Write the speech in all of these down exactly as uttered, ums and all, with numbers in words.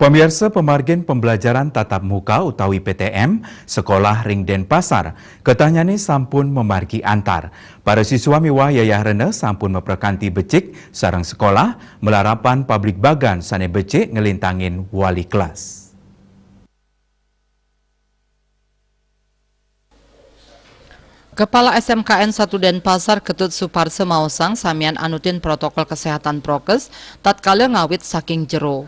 Pamiarsa, pamargin pembelajaran tatap muka utawi P T M sekolah ring Denpasar katahnyane sampun mamargi antar. Para siswa miwah yayah rena sampun maprakanti becik sareng sekolah, malarapan pabligbagan sane becik nglintangin wali kelas. Kepala S M K N satu Denpasar Ketut Suparsa maosang samian anutin protokol kesehatan prokes tatkala ngawit saking jero.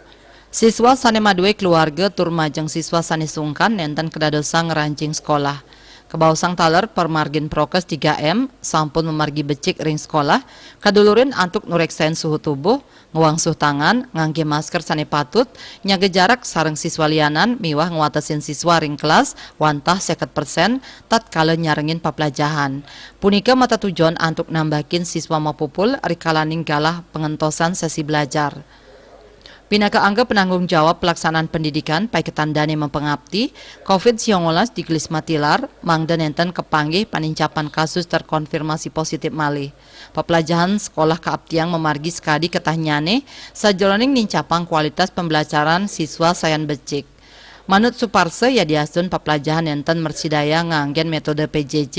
Siswa sane madue keluarga tur majeng siswa sane sungkan nenten kadadosang ngranjing sekolah. Kabaosang taler pamargin prokes tiga M sampun mamargi becik ring sekolah, kadulurin antuk nureksain suhu tubuh, ngwangsuh tangan, ngangge masker sane patut, nyaga jarak sareng siswa lianan miwah ngwatesin siswa ring kelas wantah seket persen tatkala nyarengin paplajahan. Punika matetujon antuk nambakin siswa mapupul rikalaning galah pangentosan sesi belajar. Pinaka angga penanggung jawab pelaksanaan pendidikan paiketan dane mapangapti covid sembilan belas digelis matilar, mangda nenten kapanggih panincapan kasus terkonfirmasi positif malih. Paplajahan sekolah kaaptiang mamargi sakadi katahnyane sajeroning nincapang kualitas pembelajaran siswa sayan becik. Manut Suparsa, yadiastun paplajahan nenten mrasidaya nganggen metode P J J,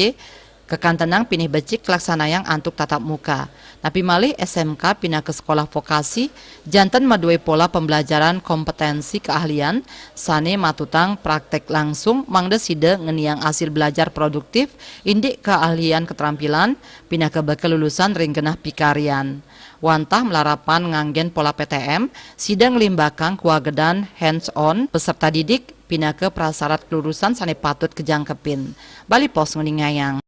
kakantenang pinih becik kalaksanayang antuk tatap muka. Napi malih S M K pinaka sekolah vokasi, janten madue pola pembelajaran kompetensi keahlian sane matutang praktek langsung mangda sida ngeniang asil belajar produktif indik keahlian ketrampilan pinaka bekel lulusan ring genah pikarian. Wantah malarapan nganggen pola P T M, sida nglimbakang kawagedan hands-on peserta didik pinaka prasarat kelulusan sane patut kajangkepin. Bali Post nguningayang.